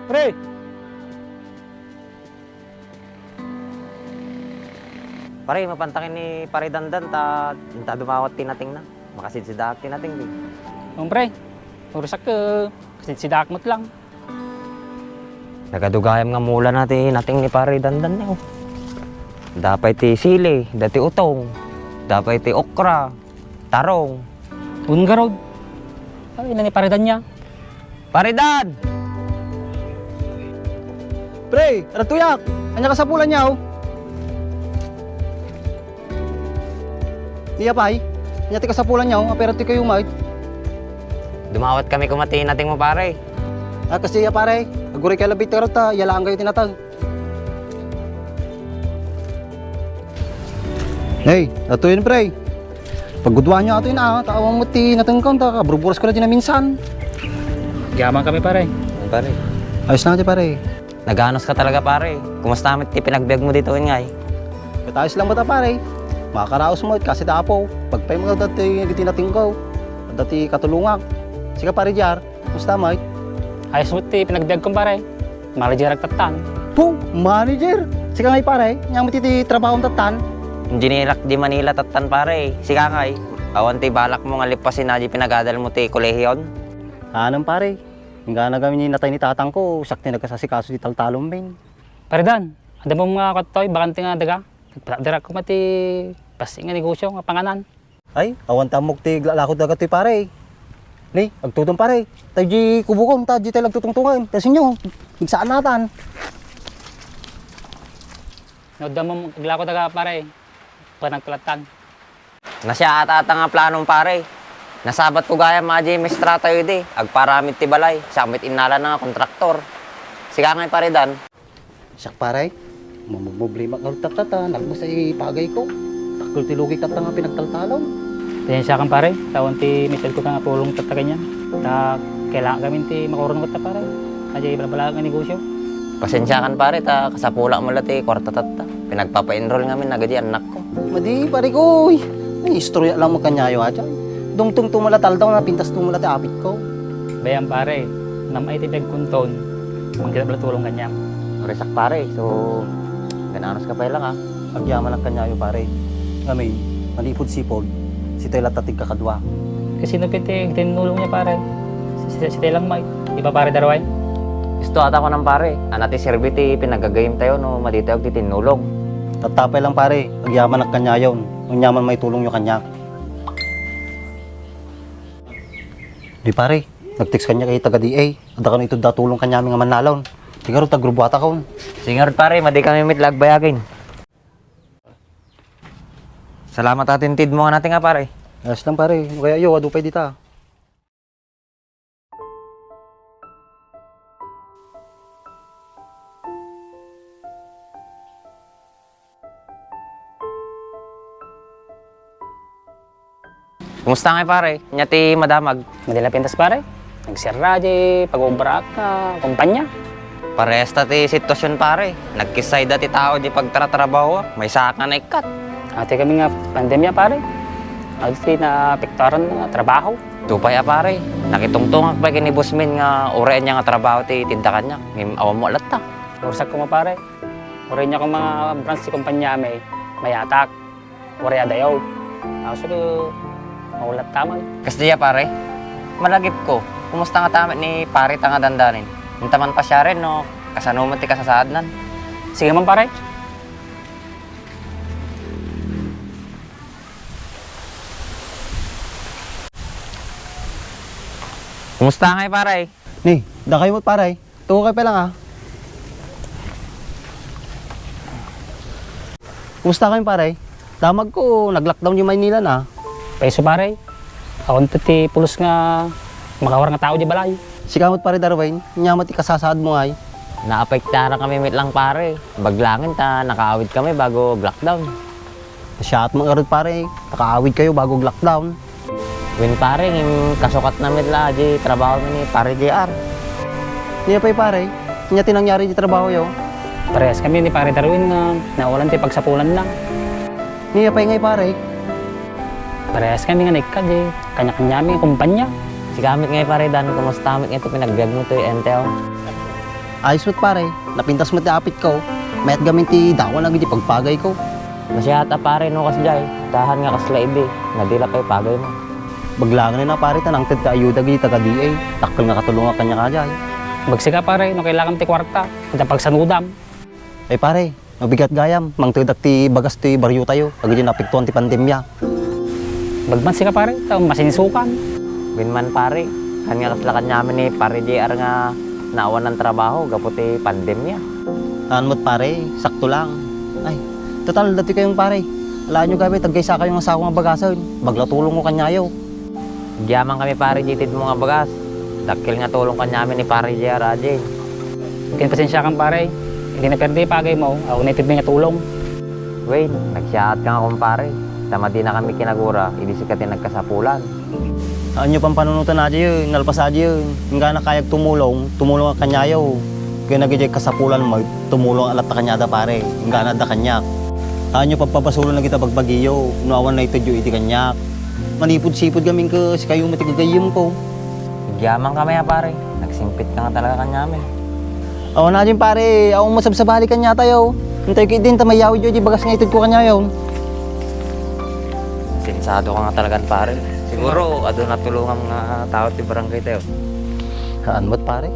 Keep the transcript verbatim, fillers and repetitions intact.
Pre! Pare, mapanta ken ni Pare Dandan ta inta dumawat ti natingna. Makasidsidaak ti nating di. Wen, pre. Urusak, eh, kasidsidaak met lang. Nagadu gayam nga mulana ti nating ni Pare Dandan, eh, oh. Dapay ti sili, dati utong, dapay ti okra, tarong. Wen garud. Ay, na ni Pare Dan niya. Pare Dan! Pre, aratuyak! Ania kasapulan niya, oh? Iya pay, ania ti kasapulan niya, oh? Apay aratuy kayo, mait? Dumawat kami koma ti nating mo, pare. Ah, kasi iya, pare. Aguray kayo labi ti karot, ta iya laang kayo ti natag. Hey, atoyen, pre. Pagguduan niyo atoyen, ah, ta awan mo ti natengkon, ta kaburburas ko na di na minsan. Yaman kami, pare. Pare. Ayos lang ti, pare. Naganos ka talaga, pare. Kumusta met ti pinagbiag mo dito, ngay? Katayos lang ba ta, pare? Makakaraos mo, kasi dapo. Pagpay mo dati, dati nating ko. Dati katulungak. Sika, pare, Jar. Kumusta, Mike? Ayos met ti pinagbiag ko, pare. Manager ak tattan. Pu, manager? Sika ngay, pare? Ania met ti trabaho tattan? Engineer ak di Manila tattan, pare. Sika ngay, awan ti balak mo nga lipasin na di pinagadal mo ti kolehiyon? Anem, pare. Inggana gamin ni natay ni tatang ko, siak ti nagkasasikaso di taltalon, men. Pare Dan, adda mo nga katoy, bakante nga daga? Nagpatakderak ko met ti bassit nga negosyo nga panganan. Ay, awan ti ammok ti iglako dagatoy, pare. Ni, agtudom, pare. Tayo di kubukon, ta di tayo agtutungtungan. Kasi nyo, igsaanatan. No, adda mo iglako daga, pare. Panagkalatan. Nasiaat-ata nga planom, pare. Nasabat ko gayam a di maestra tayo di. Agparamid ti balay. Siak met innalana nga kontraktor. Sika ngay, pare Dan. Siak, pare, mamagmoblemak ngarud tatta ta nakbes a ipagayko. Dakkel ti lugik tatta nga pinagtaltalon. Pasensiakan, pare, ta awan ti maitedko nga tulong tatta kaniak. Ta kailangan gamin ti makuron tatta, pare. Adiay balbaliwen nga negosyo. Pasensiakan, pare, ta kasapulak met la ti kuarta tatta. Pinagpapa-enroll ngamin dagiti annakko. Madi, pare ko, uy. Naistorya lang mo kaniayo, a, diay. Dumtengto met la ti aldaw, napintasto met la ti apitko. Bayan, pare, nam-ay ti biagkonton, mangkita met la tulong kaniam. Uray siak, pare, so, gananos ka pay lang, a. Agyamanak kaniayo, pare. Ngamin, manipud sipud, sitay latta ti agkakadua. Kasino pay ti agtinnulong niya, pare? Si, si, sitay lang, Mike. Di ba, pare Darwin? Isto ata kunak, pare. Ania ti serbi ti pinagagayemtayo no madi tayo agtitinnulong? Tatta pay lang, pare. Agyamanak kaniayon. Aniaman maitulongyo kaniak. Di, pare, nag-text kaniak ti taga-D A. Adda kano itud a tulong kaniami nga mannalon. Sige ngarud, ta agrubuatakon. Sige ngarud, pare, madi kami met la agbayagen. Salamat a ti intedmo nga nating, a, pare. Ayos lang, pare. No kayatyo, adu pay dita. Kumusta ngay, pare? Ania ti madamag? Madi la pintas, pare. Nagsirra di pag-obraak nga kumpanya. Parehas ta ti sitwasyon, pare. Nagkissay da ti tao di pagtratrabaho. Maysa nga naikkat. Ati kami nga pandemya, pare. Adu ti naapektuaran nga trabaho. Adu pay a, pare. Nakitungtungak pay ken ni Boss Men nga uray ania nga trabaho ti itedda kaniak. Ngem awan met latta. Urusak koma, pare. Uray ania koma nga branch ti kumpaniami, mayatak. Uray adayo. Aso, maulatta man. Kasdiay, pare? Malagipko, kumusta ngata met ni pare ta nga dandanin? Inta man pasiaren no kasano met ti kasasaadnan? Sige man, pare. Kumusta ngay, pare? Ni, dakayo met, pare. Tuo kayo pa lang, ah. Kumusta kayo, pare? Damag ko, nag-lockdown di Maynila na. Paiso, pare. Awan ti pulos nga makawar nga tao di balay. Sika met, pare Darwin, ania met ti kasasaad mo ngay? Naapektaran kami met lang, pare. Baglangin ta nakaawid kami bago ag-lockdown. Siak met ngarud, pare. Nakaawid kayo bago ag-lockdown. Wen, pare, ngem kasukatna met la di trabaho mi ni Pare J R. Nia pay, pare? Ania ti nangyari di trabahoyo? Parehas kami ni Pare Darwin nga nawalan ti pagsapulanna. Nia pay ngay, pare? Parehas kami nga naikkat di kanya-kanyami nga kumpanya. Sika met ngay, Pare Dan, kumusta met ngay ti panagbiagmo toy N T O? Ayos met pare, napintas met ti apitko. Mayat gamin ti dawan dagiti pagpagayko. Nasiaat a pare no kasdiay, ta haan nga kasla idi, nadila pay pagaymo. Baglaangen a pare, ta nangted ti ayuda dagiti taga-D A. Dakkel nga katulongak kaniak diay. Bagsika pare, no kailangan ti kuarta, ita pagsanudam. Ay pare, mabigat gayam, mangtedak ti bagas ti bariotayo, dagiti naapektuan ti pandemia. Bagman sika pare, ta masinsukan. Wen man pare, haan nga kasla kaniamin ni Pare J R nga naawanan trabaho gapu ti pandemia. Haan met pare, sakto lang. Ay, total, datoy kayon pare. Alaenyo gayam, taggaysa kayo nga sako nga bagasen. Bagla tulongko kaniayo. Agyamankami pare iti itedmo nga bagas. Dakkel nga tulong kaniamin ni Pare J R Ajin. Ken pasensiakan pare, idi naperdi pagaymo, awan itedmi nga tulong. Wen, nagsiaat ka nga kumpare. Ta madinakami kinagura, idi sika ti nagkasapulan. Haanyo pampanunotan diay, nalpas diay. Inggana kayag tumulong, tumulongak kaniayo. Ken dagiti kasapulan met, tumulongak latta kaniada pare. Inggana adda kaniak. Haanyo pagpabasolon dagiti bagbagiyo, no awan naitedyo idi kaniak. Manipud-sipud gamin ket sikayo met ti gagayyemko. Agyamankami a pare, nagsingpet ka nga talaga kaniamin. Awan a diay pare, awan masabsabali kaniatayo. Intay ket din ta mayawidyo diay bagas nga itedko kaniayo. Sensado ka nga talagan pare. Siguro, adu natulongam nga tao ti barangay tayo. Haan met pare.